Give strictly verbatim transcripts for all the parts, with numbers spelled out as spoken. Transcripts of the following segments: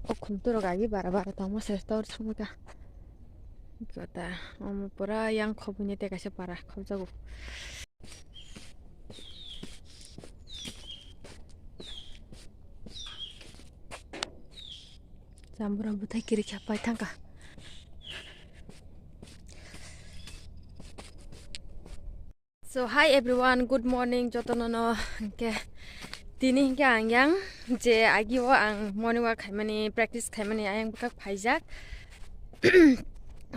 O khumturok agi bara bara tongma se tor thangma kha. Kota omo pura yang khobwini tei kaisa para khobjago. Jambura bwthai kiri kha pai thangkha. So hi everyone, good morning jotono no. Hingke tini hingke ang yang je agi o ang morning walk khaimani, practice khaimani ayang bwkhak phaijak.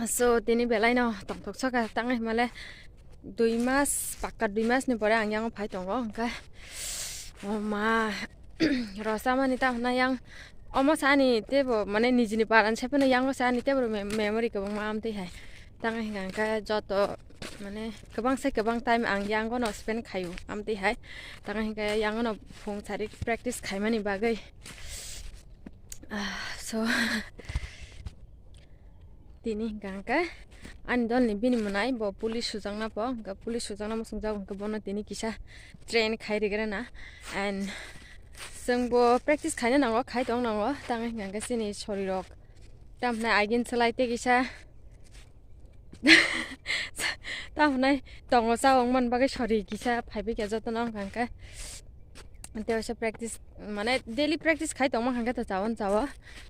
So tini belai no tongthok soka tang himale dui mas, pakka dui mas ni pore ang yango phai tongo hingke o ma rosa mani ta hwnna yang omo sani tebo mane nijini paran sephano yango sani tebo me-, memory kwbangma amtwi hai tang hingka hingke joto mane kwbang sai kwbang time ang yangono spend khaio amtwi hai. Tang hingke yangono phung sari practice khaimani bagwi. Ah, so tini hingka hingke ani dolni bini mwnai bo police sujakna po hingke police sujakna muchungjago hingke bono tini kisa train khai rigrana and chwngbo practice khaina nango khai tong nango tang hingka hingke chini sorirok tamhinai agin swlai tei kisa Tamo nai tongo cha wng man bagwi sori kisa phaibai khe jotono wng kha hwnkhe. Tei waisa practice mane daily practice khai tongma hwnkhe to chawon chawo.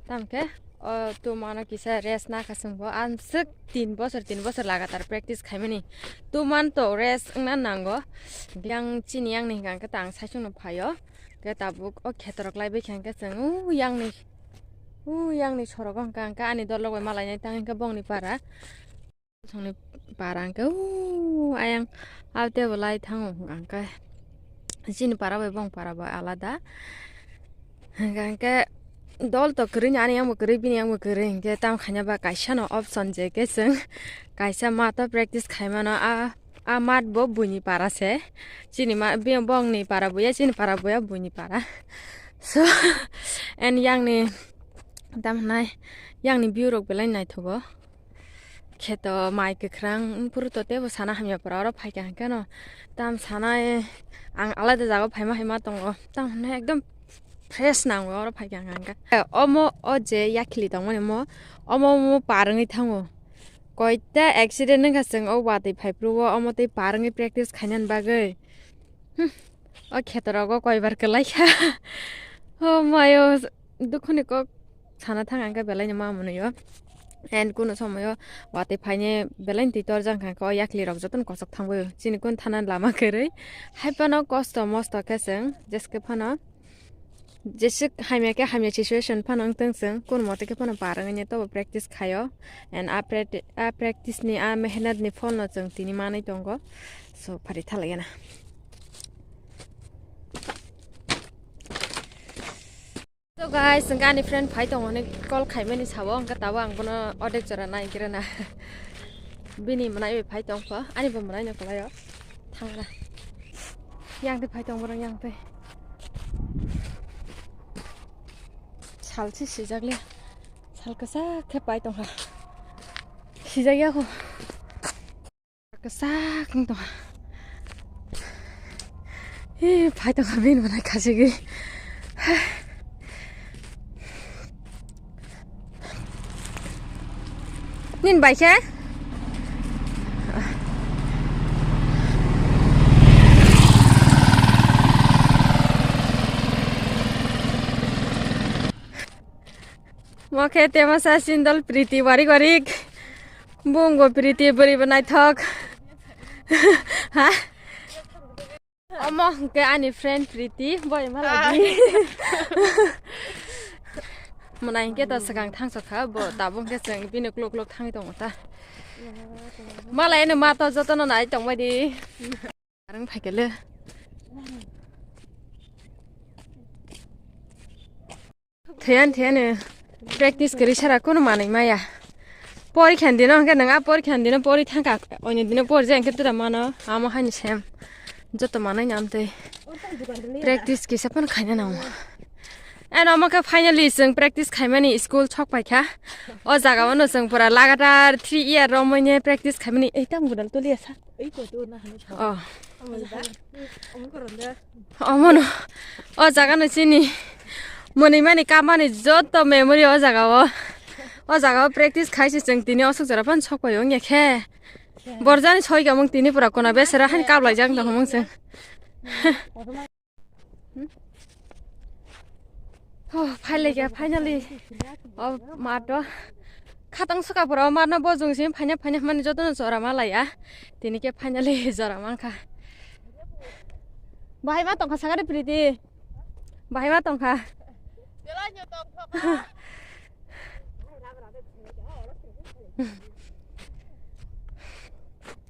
Tamkhe o tumano kisa rest nakha chwngbo. Ang swk tin bosor, tin bosor lagatar practice khaimani. Tuman to rest wngna nango. Yang chini yang ni hwnkha hwnkhe ta ang saichung no phaio. Khe tabuk o khetorok lai bai kha hwnkhe chwng u yang ni U yang ni sorok o hwnkha hwnkhe ani dol rok bai malainai tang hwnkhe bongni para. Bongni para hwnkhe u ayang abte bo lai thango hwnkha hwnkhe. Chini para bai bong para bai alada. Hwnkha hwnkhe dol to kwrwi ni ani yang bo kwrwi bini yang bo kwrwi hwnkhe tam khaina ba kaisa no option je khe chwng kaisa math o practice khaimano a. A mat bo buini para se. Chini ma, bi-, bongni para buya, chini para buya buini para. So, and yang ni, tam hwnai, yang ni view rok belai naithogo. Kheto mai kwkhwrang, phuru to tebo sana hamya pora oro phaikha hwnkhe no. Tam sana, eh, ang alada jaga phaima haima tongo. Tam hwnai ekdom fresh nango oro phaikha hwnkhe. Omo o je yakhili tongmani mo, omo mo par wngwi thango. Koita accident wngkha chwng o watwi phaiphuru o, omo tei par wngwi practice khainani bagwi. Hmm, o kheto rogo koibar kwlai kha. O mayo dukhuni kok sana thang ang khe belai no ma mwnwi o. And kuno somoyo watwi phaine belai twi torjak kha, o yakli rok jotono kochok thangbai o. Chini kun thana lama kwrwi. Hai phano kosto mosto khe chwng jeske phano Jeswk hamya khe hamya situation phano wng tong chwng, kun mote khe phano par wngya tobo practice khaio, and a practi-, a practice ni, a mehnat ni phol no chwng tini manwi tongo, so phari thalai gana. So guys, hwnkhe ani friend phai tongo hwnwi call khaimani sao, hwnkhe tabuk ang bono odek jora naigrana. Bini mwnai bai phai tongkho, ani bo mwnai no kwlaio. Thangna. Yang twi phai tong borok yang twi. Sal si sijak le. Sal kwchak khe pai tongkha. Sijak ya kho. Kwchak wng tongkha. Hi phai tongkha bini mwnai khachigwi. Nini bai khe? Mo khe temasa sindol Priti warik warik. Bungbo Priti bwrwi bo naithok. Ha? Omo hwnkhe ani friend Priti, boi malagi. Hi. Mwnai hwnkhe to swkang thangsa kha, bo tabuk hwnkhe chwng bini kluk kluk thangwi tongo ta. Malai eno ma to jotono nai tongbai di. Arang phaikele. Theyan theyan practice kari sara kono manwi maya. Porikha dino hwnkhe nwng a porikha dino pori thangkha, onyo dino pori jai hwnkhe tura mano, amo haini sem. Joto manai nam tei practice kisa phano khaina nango. Ano omo khe finally chwng practice khaimani school sok paikha. O jaga o no chwng pura lagatar three year romwi ne practice khaimani. Ei tam gudal toliya sa. Oh. Omono, o jaga no chini mwnwi mani kamani joto memory o jaga o. O jaga o practice khai se chwng tini osuk jora phano sok pai wngya khe. Borjani soi gamung tini pura kona besera han kablai jang tong mung chwng. Oh, phai laikha finally. Oh, mato. Khatang suka pura o marno bojong sim phanya phanya mani jotono jora ma laiya. Tini khe finally jora mankha. Bahai ma tongkha sakari Priti. Bahai ma tongkha.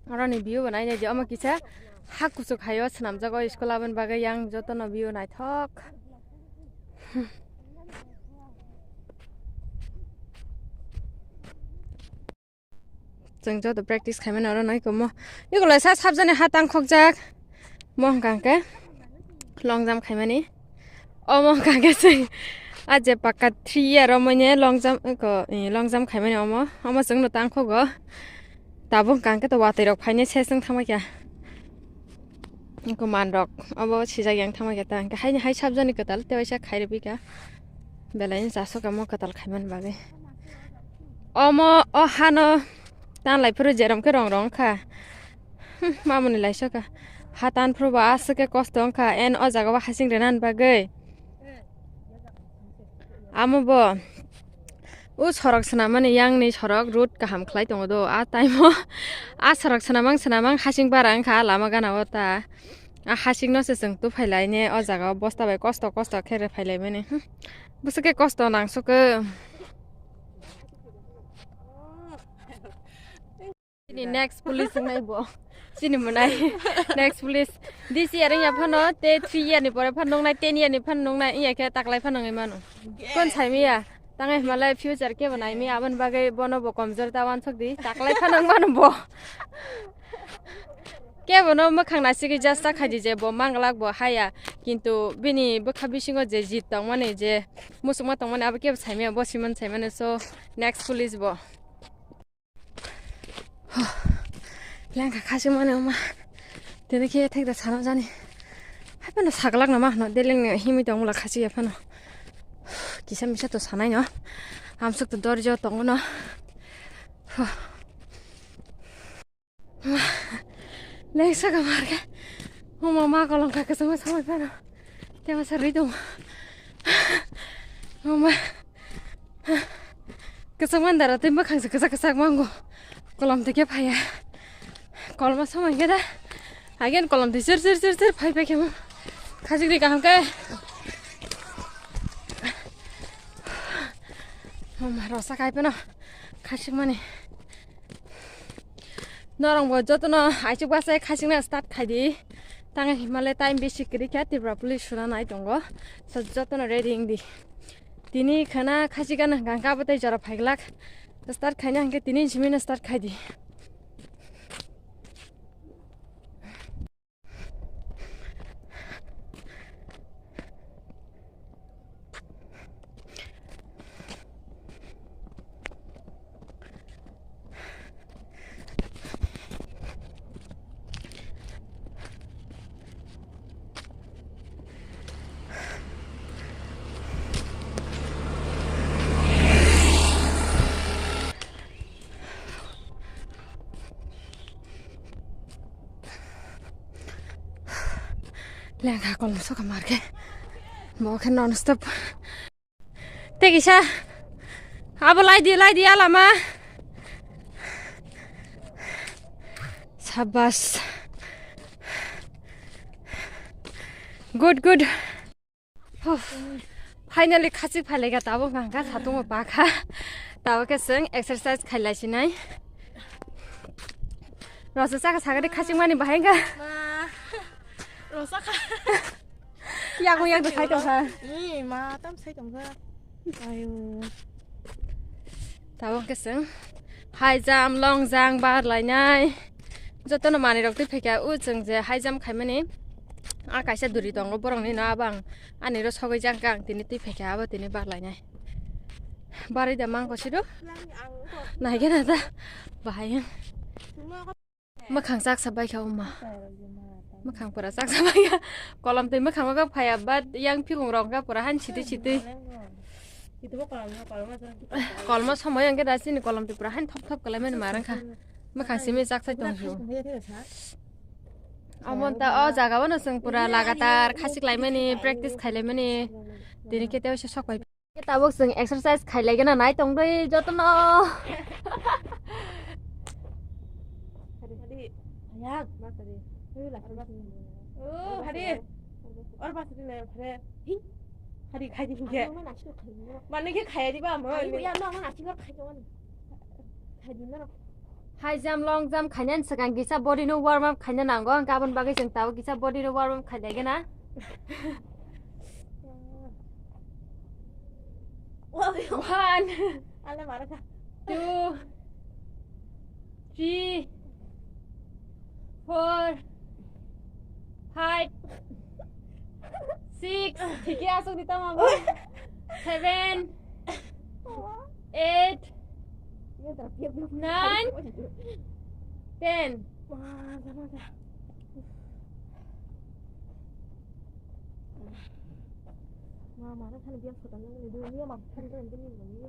Aroni view bo nainai di, omo kisa ha kuchuk haio swnamjago school, aboni bagwi yang jotono view naithok. Chwng joto practice khaimani oro nai komo. Iko lai sa sabjani ha tangkhokjak. Mo hwnkha hwnkhe long jump khaimani. Omo hwnkha hwnkhe chwng a je pakka three year omo ne long jump ko, eh, long jump khaimani omo. Omo chwngno tangkhogo. Tabuk hwnkha hwnkhe to watwi rok phainai se chwng thangbai kha. Iko man rok obo sijak yang thangbai kha ta. Hwnkhe haini hai sabjani kwtal tei waisa khairwi kha. Belai ni chasok omo kwtal khaimani bagwi. Omo o hano tanlai phuru jerom khe rong rong kha. Hmm, mamoni laisok kha. Ha tan phuru bo aswk khe kosto wngkha. En o jaga o hasing rwna bagwi. Amo bo. O sorok swnamani yang ni sorok road kaham khlai tongo do. A time o a sorok swnamang swnamang hasing bara wngkha a lama gana o ta. A hasing no se chwng tuphai lai ne o jaga o bosta bai kosto kosto khe rwphai lai mani. Hmm. Bwswk khe kosto nang sukhe. Chini next police wngnai bo. Chini mwnai. Next police. This year wngya phano, tei three year ni pore phano nungnai, ten year ni phano nungnai, wngya khe taklai phano wngwi mano. Kon saimaya? Tangai hwnmalai future kebo naimaya, aboni bagwi bono bo komjor ta wansok di. Taklai phano wng mano bo. Kebono mwkhang nasigwi just ta khaidi je bo manglak bo haya. Kintu bini bwkha bisingo je jit tongmani, je muchungma tongmani, abo kebo saimaya, bo simon saimano. So, next police bo. Lengkha khasi mani wngma. Tini khe thekda sana jani. Hai phano saglak no ma hwno, deleng ni himwi tong mula khasi ya phano. Kisa misa to sanai no. Amsuk to dorjo tongo no. Lengsa ka mar khe. Wngma ma kolong kha kwchangma samai phano. Tei masa rwi tongo. Wngma. Kwchak mandara tei mwkhang se kwchak kwchak mango. Kolom twi khe phaiya. Kolma samai khe da. Again kolom twi chir chir chir chir phai phai khe mo. Khajik ri kaham khe. Mama rosa kai phano. Khasik mani. Norong bo jotono aichuk bachai khasik na start khai di. Tang himale time bisi kwrwi kha, Tripura police suna nai tongo. So jotono ready wng di. Tini khana khasi gana hwnkha hwnkhe abo tei jora phaiglak. Start khaina hwnkhe tini simino start khai di. Lengkha kolom soka marke. Bo khe non stop. Tei kisa. Abo lai di, lai di, a lama. Sabas. Good, good. Huh. Finally khachik phailaika, tabuk hwnkha satungo pakha. Tabuk khe chwng exercise khailaisinai. Rosok chakha sakani khachik mani bahai wngkha. Ma. Rosakha. Yakung yakung sai tongkha. Ee, ma, tam sai tongkha. Ayo. Tabuk khe chwng high jump, long jump barlainai. Jotono manwirok twi phaikha, o chwng je high jump khaimani. A kaisa duri tongo borokni no, abo ang ani ro sogwi jangkha, ang tini twi phaikha, abo tini barlainai. Barwi da mangko sido. Naikhe na da. Bahai. Mwkhang chaksa baikha wngma. Mwkhang pura chaksa baikha. Kolom twi mwkhango khe phaiya, but yang phikung rok khe pura han sitwi sitwi. Kolmo somoi hwnkhe da chini kolom twi pura han thop thop kwlaimani ma rwngkha. Mwkhang simi chaksa tong phio. Amon ta o jaga o no chwng pura lagatar khachik laimani, practice khailaimani. Tini khe tei sok pai. Tabuk chwng exercise khailai gana nai tongdoi jotono. Oh, hari. Or bas ni nai phare. Hari khai di ke. Mane ke khai di ba mo. High jump, long jump khainani swkang kisa body no warm up khaina nango, ang aboni bagwi chwng tabuk kisa body no warm up khailai gana. One, two, three, four, five, six, thik khe aswk di tamo bo. Seven, eight, nine, ten. Ma, ma, na thani biang khotang nang ni dunia ma thani thani ni ni.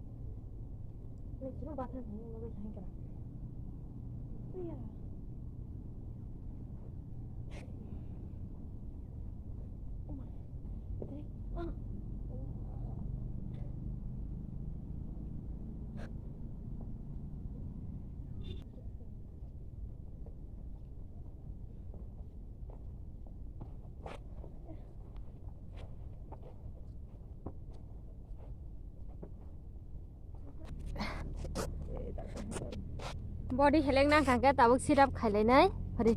Ni sino ba thani thani nang ni thani kara. Iya. Oh my. Three. Ah. Body heleng nang kha khe tabuk sit up khailai nai. Hari.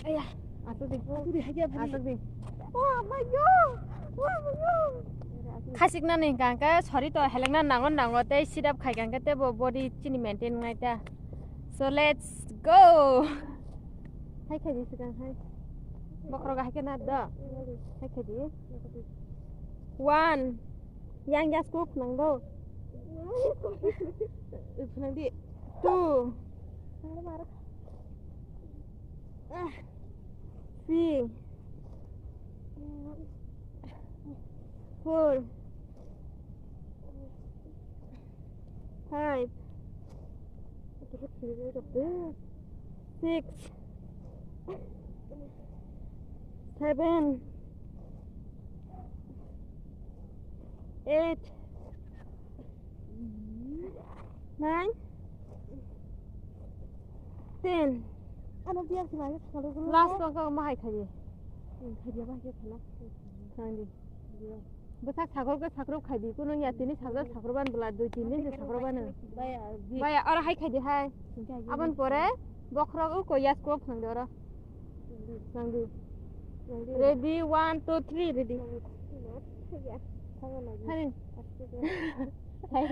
Aya, asuk di. Asuk di, hai dia, hari. Asuk di. Oh my God. Oh my God. Khachik nani hwnkha khe sori to heleng na nango nango tei sit up khai kha khe tei bo body chini maintain wngnai ta. So let's go. Hai khai di swkang hai. Bokhorok hai khe na do. Hai khai di. One. Yang ya scoop nang do. Phunang di. Two. Ah. Three. Four. Five. Six. Seven. Eight. Nine. Ten. Ano biar sih lagi kalau dulu. Last kok kok mahai khaji. Khaji apa aja kena. Khaji. Bwsak sakrok khe sakrok khai di, kunu ya tini sajak sakrok ban bwla dui tin din se sakrok bano. Baya, oro hai khai di hai. Aboni pore bokhorok o koi yas kok phang de oro. Nang di. Ready, one, two, three, ready. Hai. Hai.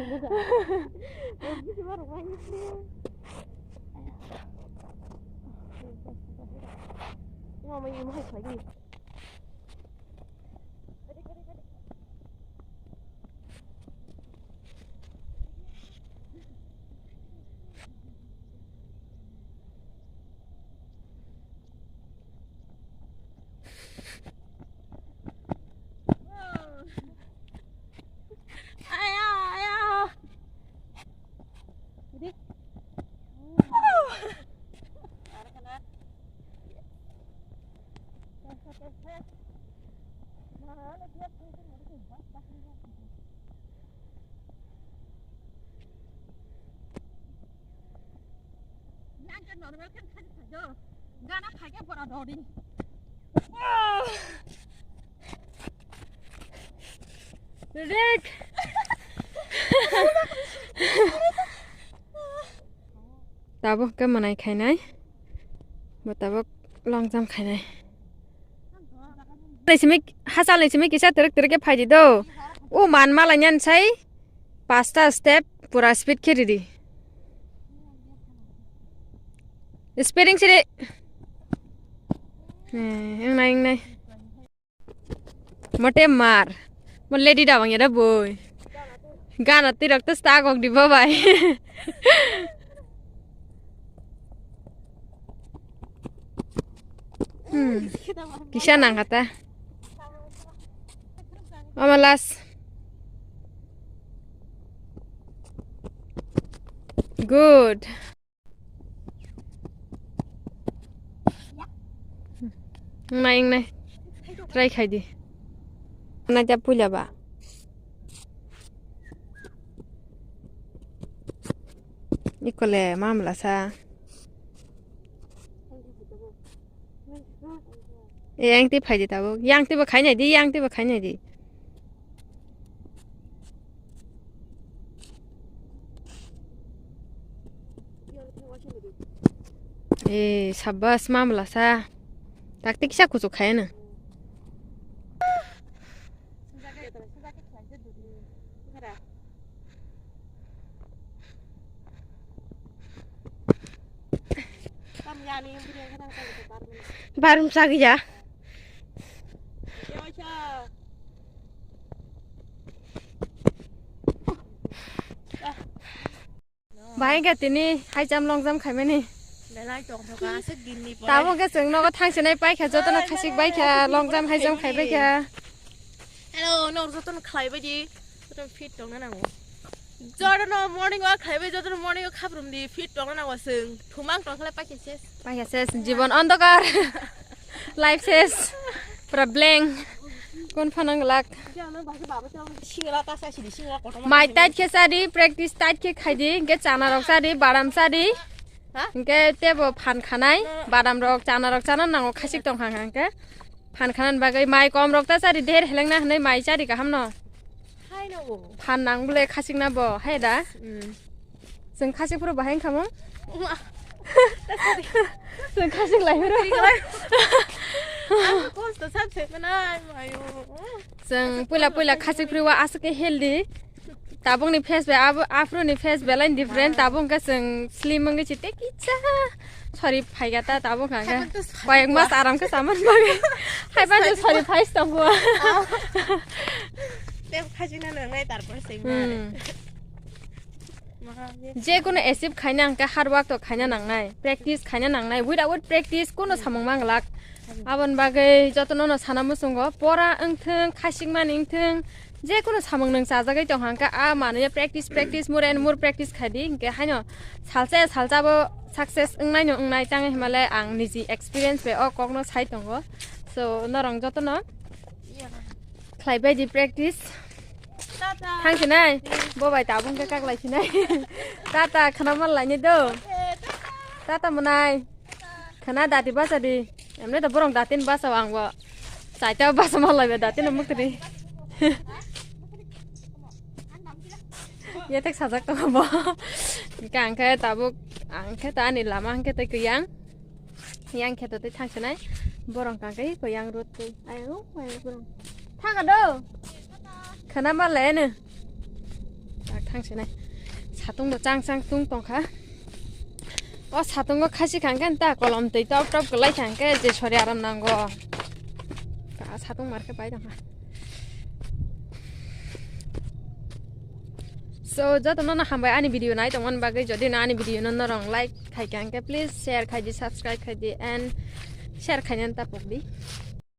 Mama, you might like me. Aya, aya. Ready? Yang ke normal kan khaji khajo. Gana phai ke bora dodi. Rek. Tabuk ke manai khainai. Bo tabuk long jump khainai. Ni simi, hachal ni simi kisa terek terek ke phaidi do. O man mala nyan sai pasta step pura speed khe ridi. Speeding siri. Eh, engnai, engnai. Mote mar. Mo lady da bang yada boy. Gana tirok to sta gok di babai. Hmm. Kisa nang kata. Amalas. Good. Nai, nai. Try khai di. Nai ta puila ba. Ikole mamla sa. E, yang twi phai di tabuk. Yang twi bo khai nai di, yang twi bo khai nai di. E, sabbas, mamla sa. Tak tik sa kuchuk khai na. Barum sa gija. Bahai khe tini hai jam long jam khaimani. Belai tongthoka, aswk dinni pore. Tamo khe chwng nogo thangsinai paikha, jotono khasik baikha, long jam hai jam khai baikha. Hello, nok jotono khlai baidi. Jotono fit tongna nango. Jotono morning walk khlai bai, jotono morning walk khaprum di, fit tongna nango chwng. Thumang tongkhle paikha ses. Paikha ses, jibon ondokar. Life ses. Pura blank. Kon phanang lak. Singra ta sa sidi, singra kotor. Mai tight khe sadi, practice tight khe khaidi, hingke chana rok sadi, badam sadi. Ha? Hingke tebo phan khanai, badam rok, chana rok chana nango khasik tong khang khang khe. Phan khanan bagwi mai kom rok ta chari der helengna hwnwi mai chari kaham no. Hai no. Phan nang bole khasik na bo, hai da? Mm. Chwng khasik phuru bahai wngkha mo? Uma. Chwng khasik lai phuru. Khasik lai. Ang kosto sab se manai mayo. Chwng puila puila khasik phuru wa aswk khe healthy. Tabukni face bai abo, aphuruni face belai different. Tabuk hwnkhe chwng slim wngwi chite kisa sori phaikha ta, tabuk hwnkhe koyek mas aram khe saman bagwi. Haiban je sori phais tongo. Tei khajina nangnai tarpor se. Hmm. Je kono achieve khaina hwnkhe hard work to khaina nangnai, practice khaina nangnai. Without practice kono samung manglak. Aboni bagwi jotono no sana muchungo, pora wngthwng, khasikmani wngthwng, je kono samung nwng chajagwi tong hangkhe, a manwi practice, practice, more and more practice khai di, hingke haino salsa ya salsa bo success wngnai no wngnai, tang hinmale ang niji experience bai o kokno sai tongo. So, norong jotono khlai bai di practice. Thang sinai, bo bai tabung khe kak lai sinai. Tata khana mal lai ni do. Tata manai. Khana dati basa di. Emne to borong datin basa ang bo. Chaita basa ma laiba datin mukti. Ye tek sajak to bo. Hingke ang khe tabuk, ang khe ta ani lama hingke tei kiyang. Yang khe to tei thang sinai. Borong kang khe ko yang road tei. Ayo, ayo borong. Thang do. Khana ma le ne. Tak thang sinai. Satung do chang chang tung tong kha. O satungo khasi khang khe ta kolom twi top top kwlai khang khe je sori aram nango. Ka satung mar khe pai tong kha. So, joto no hambai ani video nai tongmani bagwi, jodi no ani video no norong like khai khe, hingke please share khai di, subscribe khai di, and share khainani ta pok di.